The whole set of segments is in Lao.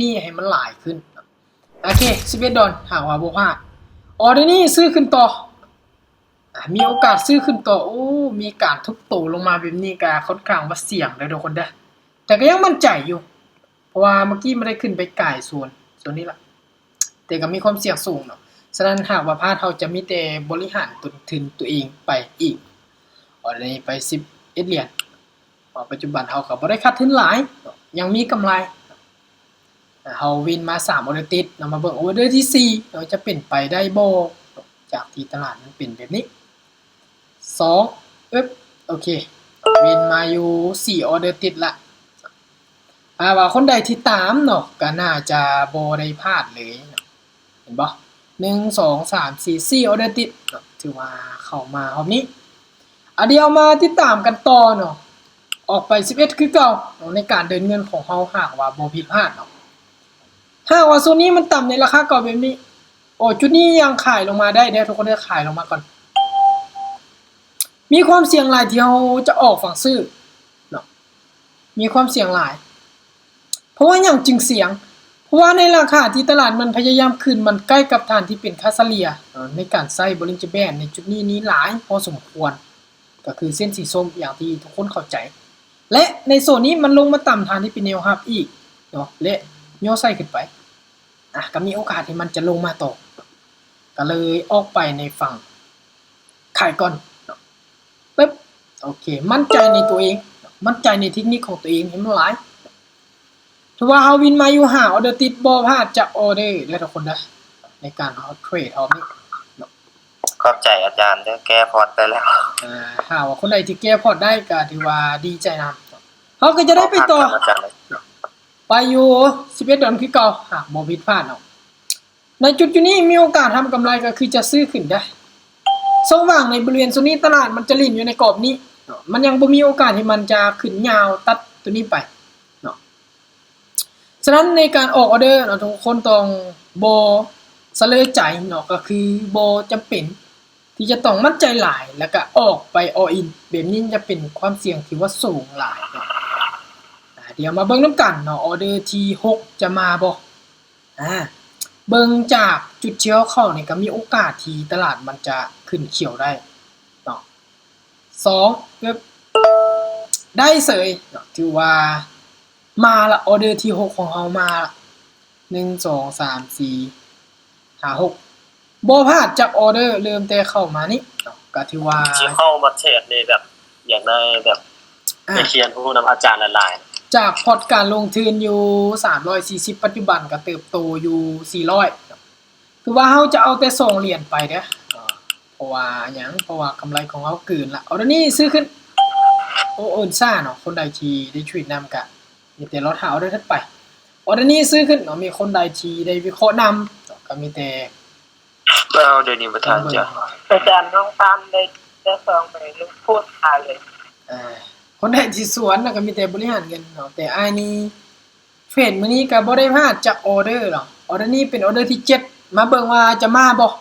ນີ້ໃຫ້ມັນຫຼາຍຂຶ້ນ. ໂອເຄ ສິບເອັດດອນ ຫາກວ່າບໍ່ພາດ ອໍເດີນີ້ຊື້ຂຶ້ນຕໍ່. ອາ ມີໂອກາດຊື້ຂຶ້ນຕໍ່. ໂອ້ ມີການທຸບໂຕລົງມາແບບນີ້ກະຂ້ອນຂ້າງວ່າສ່ຽງເດີທຸກຄົນເດີ ແຕ່ກະຍັງໝັ້ນໃຈຢູ່ ເພາະວ່າເມື່ອກີ້ມັນໄດ້ຂຶ້ນໄປກາຍໂຊນ ໂຊນນີ້ລະ ແຕ່ກະມີຄວາມສ່ຽງສູງເນາະ. ສະນັ້ນຫາກວ່າພາດ ເຮົາຈະມີແຕ່ບໍລິຫານຕົ້ນທຶນຕົວເອງໄປອີກ. ອໍເດີນີ້ໄປສິບເອັດຫຼຽນ. ເພາະປັດຈຸບັນເຮົາກະບໍ່ໄດ້ຂາດທຶນຫຼາຍ ຍັງມີກຳໄລ. ເຮົາວິນມາສາມອໍເດີຕິດເນາະ. ມາເບິ່ງອໍເດີທີສີ່ເນາະ ຈະເປັນໄປໄດ້ບໍ່ ຈາກທີ່ຕະຫຼາດມັນເປັນແບບນີ້. ສອງ ເອີບ ໂອເຄ ວິນມາຢູ່ສີ່ອໍເດີຕິດລະ. ຖ້າວ່າຄົນໃດທີ່ຕາມເນາະ ກະໜ້າຈະບໍ່ໄດ້ພາດເລີຍເນາະ. ເຫັນບໍ່ ໜຶ່ງ ສອງ ສາມ ສີ່ ສີ່ອໍເດີຕິດເນາະ ຖືວ່າເຂົ້າມາຮອບນີ້. ອາ ດຽວມາຕິດຕາມກັນຕໍ່ເນາະ. ອອກໄປສິບເອັດຄືເກົ່າເນາະ ໃນການເດີນເງິນຂອງເຮົາ ຫາກວ່າບໍ່ຜິດພາດເນາະ. ຫາກວ່າໂຊນນີ້ມັນຕ່ຳໃນລາຄາເກົ່າແບບນີ້ ໂອ້ ຈຸດນີ້ຍັງຂາຍລົງມາໄດ້ເດີທຸກຄົນເດີ ຂາຍລົງມາກ່ອນ. ມີຄວາມສ່ຽງຫຼາຍທີ່ເຮົາຈະອອກຝັ່ງຊື້ເນາະ ມີຄວາມສ່ຽງຫຼາຍ. ເພາະວ່າຫຍັງຈຶ່ງສ່ຽງ? ເພາະວ່າໃນລາຄາທີ່ຕະຫຼາດມັນພະຍາຍາມຂຶ້ນ ມັນໃກ້ກັບຖານທີ່ເປັນຄ່າສະເລ່ຍເນາະ ໃນການໃຊ້ Bollinger Band ໃນຈຸດນີ້ນີ້ຫຼາຍພໍສົມຄວນ ກະຄືເສັ້ນສີສົ້ມ ຢ່າງທີ່ທຸກຄົນເຂົ້າໃຈ ແລະ ໃນໂຊນນີ້ມັນລົງມາຕາມຖານທີ່ເປັນແນວຮັບອີກເນາະ ແລະ ຍໍໃສ່ຂຶ້ນໄປ. ອາ ກະມີໂອກາດທີ່ມັນຈະລົງມາຕໍ່ ກະເລີຍອອກໄປໃນຝັ່ງຂາຍກ່ອນເນາະ. ປຶບ ໂອເຄ ໝັ້ນໃຈໃນຕົວເອງ ໝັ້ນໃຈໃນເທັກນິກຂອງຕົວເອງໃຫ້ມັນຫຼາຍ. ຖືວ່າເຮົາວິນມາຢູ່ຫ້າອໍເດີຕິດ ບໍ່ພາດຈັກອໍເດີເດີທຸກຄົນເດີ ໃນການເຮົາເທຣດຮອບນີ້ເນາະ. ຂອບໃຈອາຈານເດີ ແກ້ພອດໄດ້ແລ້ວ. ອາ ຖ້າວ່າຄົນໃດທີ່ແກ້ພອດໄດ້ກະຖືວ່າດີໃຈນຳ. ເຮົາກະຈະໄດ້ໄປຕໍ່ ອາຈານເລີຍ ໄປຢູ່ສິບເອັດດອນຄືເກົ່າ ຫາກບໍ່ຜິດພາດເນາະ. ໃນຈຸດຢູ່ນີ້ມີໂອກາດທຳກຳໄລ ກະຄືຈະຊື້ຂຶ້ນໄດ້. ຊ່ອງວ່າງໃນບໍລິເວນໂຊນນີ້ ຕະຫຼາດມັນຈະຫຼິ້ນຢູ່ໃນກອບນີ້ເນາະ ມັນຍັງບໍ່ມີໂອກາດທີ່ມັນຈະຂຶ້ນຍາວຕັດໂຕນີ້ໄປເນາະ. ສະນັ້ນໃນການອອກອໍເດີເນາະ ທຸກຄົນຕ້ອງບໍ່ສະເລີຍໃຈເນາະ ກະຄືບໍ່ຈຳເປັນທີ່ຈະຕ້ອງໝັ້ນໃຈຫຼາຍ ແລ້ວກະອອກໄປ all in ແບບນີ້ຈະເປັນຄວາມສ່ຽງທີ່ວ່າສູງຫຼາຍເນາະ. ອາ ດຽວມາເບິ່ງນຳກັນເນາະ ອໍເດີທີຫົກຈະມາບໍ່. ອາ ເບິ່ງຈາກຈຸດທີ່ເຮົາເຂົ້ານີ້ ກະມີໂອກາດທີ່ຕະຫຼາດມັນຈະຂຶ້ນຂຽວໄດ້ເນາະ. ສອງ ເອີບ ໄດ້ເສີຍເນາະ ຖືວ່າມາລະ ອໍເດີທີຫົກຂອງເຮົາມາລະ ໜຶ່ງ ສອງ ສາມ ສີ່ ຫ້າ ຫົກ ບໍ່ພາດຈັກອໍເດີ ເລີ່ມແຕ່ເຂົ້າມານີ້ເນາະ ກະຖືວ່າ ທີ່ເຂົ້າມາເທຣດນີ້ແບບ ຢາກໄດ້ແບບ ອາ ໄປຮຽນຮູ້ນຳອາຈານຫຼາຍໆ. ຈາກພອດການລົງທຶນຢູ່ສາມຮ້ອຍສີ່ສິບ ປັດຈຸບັນກະເຕີບໂຕຢູ່ສີ່ຮ້ອຍ ຖືວ່າເຮົາຈະເອົາແຕ່ສອງຫຼຽນໄປເດີ ເພາະວ່າຫຍັງ ເພາະວ່າກຳໄລຂອງເຮົາເກີນລະ. ອໍເດີນີ້ຊື້ຂຶ້ນ ໂອ ເອີນຊາເນາະ ຄົນໃດທີ່ໄດ້ເທຣດນຳກະມີແຕ່ລໍຖ້າອໍເດີຖັດໄປ. ອໍເດີນີ້ຊື້ຂຶ້ນເນາະ ມີຄົນໃດທີ່ໄດ້ວິເຄາະນຳ ກະມີແຕ່ ເອົາ ດຽວນີ້ບໍ່ທັນຈ້ະ ອາຈານ ນ້ອງຕານໄດ້ແຕ່ສອງໄປໂພສຂາຍເລີຍ. ອາ ຄົນໃດທີ່ສວນນະ ກະມີແຕ່ບໍລິຫານເງິນເນາະ ແຕ່ອ້າຍນີ້ເທຣດມື້ນີ້ກະບໍ່ໄດ້ພາດຈັກອໍເດີເນາະ. ອໍເດີນີ້ເປັນອໍເດີທີເຈັດ ມາເບິ່ງວ່າຈະມາບໍ່.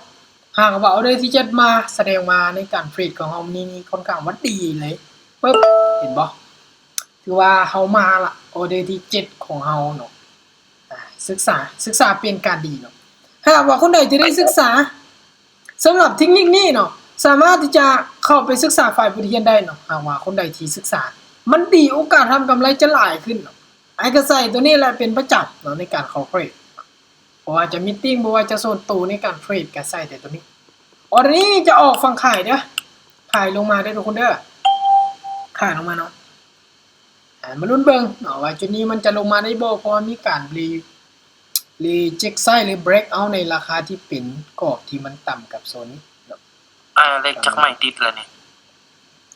ຫາກວ່າອໍເດີທີເຈັດມາ ສະແດງວ່າໃນການເທຣດຂອງເຮົາມື້ນີ້ນີ້ຄ່ອນຂ້າງວ່າດີເລີຍ. ປຶບ ເຫັນບໍ່? ຖືວ່າເຮົາມາລະ ອໍເດີທີເຈັດຂອງເຮົາເນາະ. ອາ ສຶກສາ ສຶກສາເປັນການດີເນາະ. ຫາກວ່າຄົນໃດທີ່ໄດ້ສຶກສາ ສຳລັບເທັກນິກນີ້ເນາະ ສາມາດທີ່ຈະເຂົ້າໄປສຶກສາຝ່າຍບົດຮຽນໄດ້ເນາະ. ຫາກວ່າຄົນໃດທີ່ສຶກສາມັນດີ ໂອກາດທຳກຳໄລຈະຫຼາຍຂຶ້ນເນາະ. ອ້າຍກະໃຊ້ໂຕນີ້ແຫຼະເປັນປະຈຳເນາະ ໃນການເຂົ້າເທຣດ ບໍ່ວ່າຈະມີດຕິງ ບໍ່ວ່າຈະສ່ວນໂຕໃນການເທຣດ ກະໃຊ້ແຕ່ໂຕນີ້. ອໍເດີນີ້ຈະອອກຝັ່ງຂາຍເດີ ຂາຍລົງມາເດີທຸກຄົນເດີ ຂາຍລົງມາເນາະ. ອາ ມາລຸ້ນເບິ່ງເນາະວ່າຈຸດນີ້ມັນຈະລົງມາໄດ້ບໍ່ ເພາະວ່າມີການຣີ ຣີເຈັກໄຊ ຫຼື ເບຣກເອົາໃນລາຄາທີ່ເປັນກອບທີ່ມັນຕ່ຳກັບໂຊນນີ້ເນາະ. ອາ ເລກຈັກໄມ້ຕິດລະນີ້?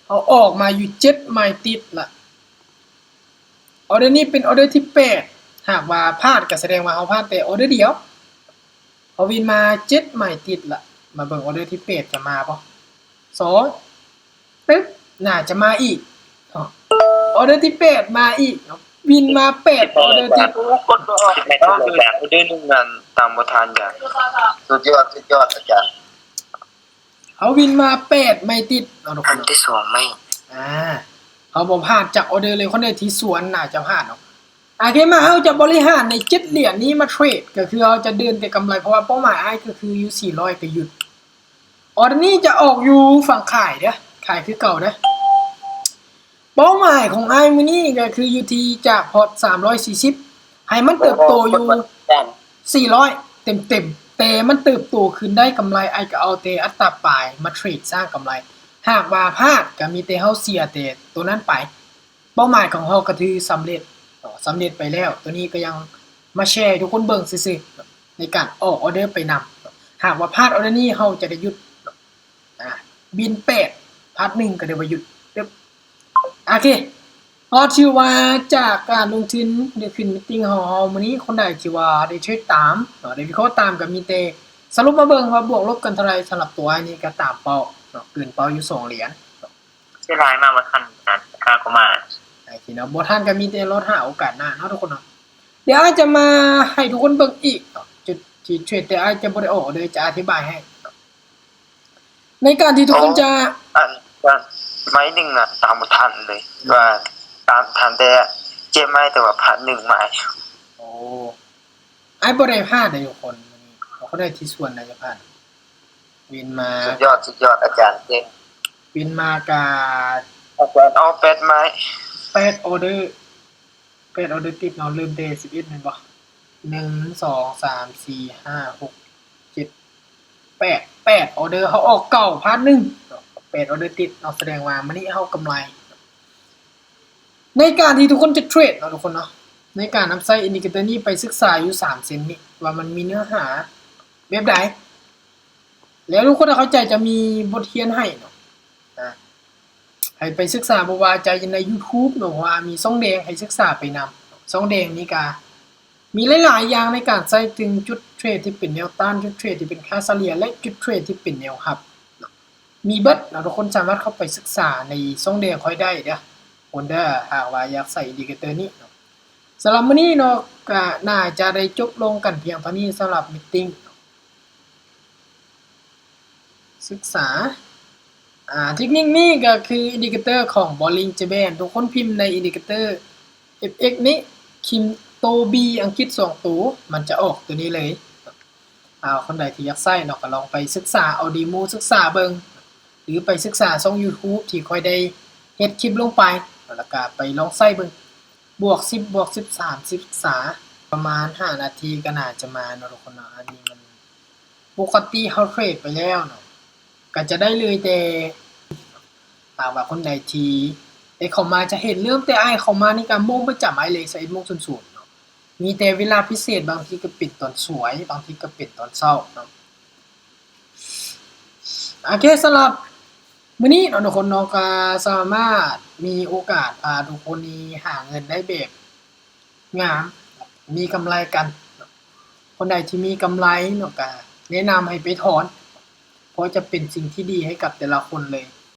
ເຮົາອອກມາຢູ່ເຈັດໄມ້ຕິດລະ. ອໍເດີນີ້ເປັນອໍເດີທີແປດ ຫາກວ່າພາດກະສະແດງວ່າເຮົາພາດແຕ່ອໍເດີດຽວ. ເຮົາວິນມາເຈັດໄມ້ຕິດລະ ມາເບິ່ງອໍເດີທີແປດຈະມາບໍ່. ສອງ ປຶບ ໜ້າຈະມາອີກເນາະ. ອໍເດີທີແປດມາອີກເນາະ ວິນມາແປດອໍເດີຕິດ. ກົດບໍ່ອອກ ເອົາ ອາຈານ ອໍເດີໜຶ່ງນັ້ນຕາມບໍ່ທັນຈ້ະ. ສຸດຍອດ ສຸດຍອດອາຈານ. ເຮົາວິນມາແປດໄມ້ຕິດເນາະທຸກຄົນເນາະ ອັນທີສອງໄມ້. ອາ ເຮົາບໍ່ພາດຈັກອໍເດີເລີຍ. ຄົນໃດທີ່ສວນໜ້າຈະພາດເນາະ. ໂອເຄ ມາ ເຮົາຈະບໍລິຫານໃນເຈັດຫຼຽນນີ້ມາເທຣດ ກໍຄືເຮົາຈະເດີນແຕ່ກຳໄລ ເພາະວ່າເປົ້າໝາຍອ້າຍກໍຄືຢູ່ສີ່ຮ້ອຍກໍຢຸດ. ອໍເດີນີ້ຈະອອກຢູ່ຝັ່ງຂາຍເດີ້ ຂາຍຄືເກົ່າເດີ້. ເປົ້າໝາຍຂອງອ້າຍມື້ນີ້ກໍຄືຢູ່ທີ່ຈາກພອດສາມຮ້ອຍສີ່ສິບ ໃຫ້ມັນເຕີບໂຕຢູ່ສີ່ຮ້ອຍເຕັມໆ ແຕ່ມັນເຕີບໂຕຂຶ້ນໄດ້ກຳໄລ ອ້າຍກໍເອົາແຕ່ອັດຕາປາຍມາເທຣດສ້າງກຳໄລ. ຫາກວ່າພາດກໍມີແຕ່ເຮົາເສຍແຕ່ໂຕນັ້ນໄປ. ເປົ້າໝາຍຂອງເຮົາກໍຖືສຳເລັດເນາະ ສຳເລັດໄປແລ້ວ. ໂຕນີ້ກໍຍັງມາແຊໃຫ້ທຸກຄົນເບິ່ງຊື່ໆ ໃນການອອກອໍເດີໄປນຳ. ຫາກວ່າພາດອໍເດີນີ້ ເຮົາຈະໄດ້ຢຸດເນາະ ອາ ວິນແປດ ພາດໜຶ່ງກໍໄດ້ວ່າຢຸດ. ໂອເຄ ກໍຖືວ່າຈາກການລົງທຶນ ຫຼື ຂຶ້ນມີດຕິງຂອງເຮົາມື້ນີ້ ຄົນໃດທີ່ວ່າໄດ້ເທຣດຕາມເນາະ ໄດ້ວິເຄາະຕາມ ກໍມີແຕ່ສະຫຼຸບມາເບິ່ງວ່າບວກລົບກັນເທົ່າໃດ. ສຳລັບຕົວອ້າຍນີ້ກໍຕາມເປົ້າເນາະ ເກີນເປົ້າຢູ່ສອງຫຼຽນ. ເສຍດາຍມາກ ບໍ່ທັນ ຫາກໍມາ ໂອເຄເນາະ ບໍ່ທັນກໍມີແຕ່ລໍຖ້າໂອກາດໜ້າເນາະທຸກຄົນເນາະ. ດຽວອ້າຍຈະມາໃຫ້ທຸກຄົນເບິ່ງອີກເນາະ ຈຸດທີ່ເທຣດ ແຕ່ອ້າຍຈະບໍ່ໄດ້ອອກເດີ ຈະອະທິບາຍໃຫ້ເນາະ. ໃນການທີ່ທຸກຄົນຈະ ອັນ ໄມ້ໜຶ່ງນະ ຕາມບໍ່ທັນເລີຍ ວ່າຕາມທັນແຕ່ເຈັດໄມ້ ແຕ່ວ່າພາດໜຶ່ງໄມ້. ໂອ້ ອ້າຍບໍ່ໄດ້ພາດເດ້ທຸກຄົນ ມື້ນີ້ເຮົາກໍໄດ້ທີ່ຊວນນາຍະພັນ ວິນມາ ສຸດຍອດ ສຸດຍອດ ອາຈານເກັ່ງ ວິນມາກະ ອາຈານເອົາແປດໄມ້ ແປດອໍເດີ ແປດອໍເດີຕິດເນາະ ເລີ່ມແຕ່ສິບເອັດແມ່ນບໍ່? ໜຶ່ງ ສອງ ສາມ ສີ່ ຫ້າ ຫົກ ເຈັດ ແປດ ແປດອໍເດີ ເຮົາອອກເກົ້າ ພາດໜຶ່ງເນາະ ແປດອໍເດີຕິດເນາະ ສະແດງວ່າມື້ນີ້ເຮົາກຳໄລ. ໃນການທີ່ທຸກຄົນຈະເທຣດເນາະທຸກຄົນເນາະ ໃນການນຳໃຊ້ອິນດິເຄເຕີນີ້ໄປສຶກສາຢູ່ສາມເສັ້ນນີ້ ວ່າມັນມີເນື້ອຫາແບບໃດ ແລ້ວທຸກຄົນເຂົ້າໃຈ ຈະມີບົດຮຽນໃຫ້ເນາະ ອາ ໃຫ້ໄປສຶກສາ ບໍ່ວ່າຈະຢູ່ໃນຢູທູບເນາະ ເພາະວ່າມີຊ່ອງແດງໃຫ້ສຶກສາໄປນຳ ຊ່ອງແດງນີ້ກະມີຫຼາຍໆຢ່າງໃນການໃຊ້ ເຖິງຈຸດເທຣດທີ່ເປັນແນວຕ້ານ ຈຸດເທຣດທີ່ເປັນຄ່າສະເລ່ຍ ແລະ ຈຸດເທຣດທີ່ເປັນແນວຮັບເນາະ. ມີເບິດເນາະ ທຸກຄົນສາມາດເຂົ້າໄປສຶກສາໃນຊ່ອງແດງຂ້ອຍໄດ້ເດີ້ ຄົນເດີ້ ຫາກວ່າຢາກໃຊ້ອິນດິເຄເຕີນີ້ເນາະ. ສຳລັບມື້ນີ້ເນາະ ກະໜ້າຈະໄດ້ຈົບລົງກັນພຽງເທົ່ານີ້ ສຳລັບມີດຕິງເນາະ ສຶກສາ ອາ ເທັກນິກນີ້ກໍຄືອິນດິເຄເຕີຂອງ Bollinger Band ທຸກຄົນພິມໃນອິນດິເຄເຕີ ເອັຟເອັກ ນີ້ ພິມໂຕ B ອັງກິດສອງໂຕ ມັນຈະອອກໂຕນີ້ເລີຍ. ອາ ຄົນໃດທີ່ຢາກໃຊ້ເນາະ ກໍລອງໄປສຶກສາເອົາເດໂມ ສຶກສາເບິ່ງ ຫຼື ໄປສຶກສາຊ່ອງຢູທູບທີ່ຂ້ອຍໄດ້ເຮັດຄລິບລົງໄປ ແລ້ວກໍໄປລອງໃຊ້ເບິ່ງ. ບວກສິບ ບວກສິບສາມ ສຶກສາປະມານຫ້ານາທີກໍໜ້າຈະມາເນາະທຸກຄົນເນາະ. ອັນນີ້ມັນປົກກະຕິເຮົາເທຣດໄປແລ້ວເນາະ ກໍຈະໄດ້ເລີຍ ແຕ່ຖ້າວ່າຄົນໃດທີ່ໄດ້ເຂົ້າມາຈະເຫັນ ເລີ່ມແຕ່ອ້າຍເຂົ້າມານີ້ກໍໂມງປະຈຳອ້າຍເລີຍ ຊາວເອັດໂມງສູນສູນເນາະ. ມີແຕ່ເວລາພິເສດ ບາງທີກໍເປັນຕອນສວຍ ບາງທີກໍເປັນຕອນເຊົ້າເນາະ. ໂອເຄ ສຳລັບມື້ນີ້ເນາະທຸກຄົນເນາະ ກໍສາມາດມີໂອກາດພາທຸກຄົນນີ້ຫາເງິນໄດ້ແບບງາມ ມີກຳໄລກັນເນາະ. ຄົນໃດທີ່ມີກຳໄລເນາະ ກໍແນະນຳໃຫ້ໄປຖອນ ເພາະຈະເປັນສິ່ງທີ່ດີໃຫ້ກັບແຕ່ລະຄົນເລີຍ.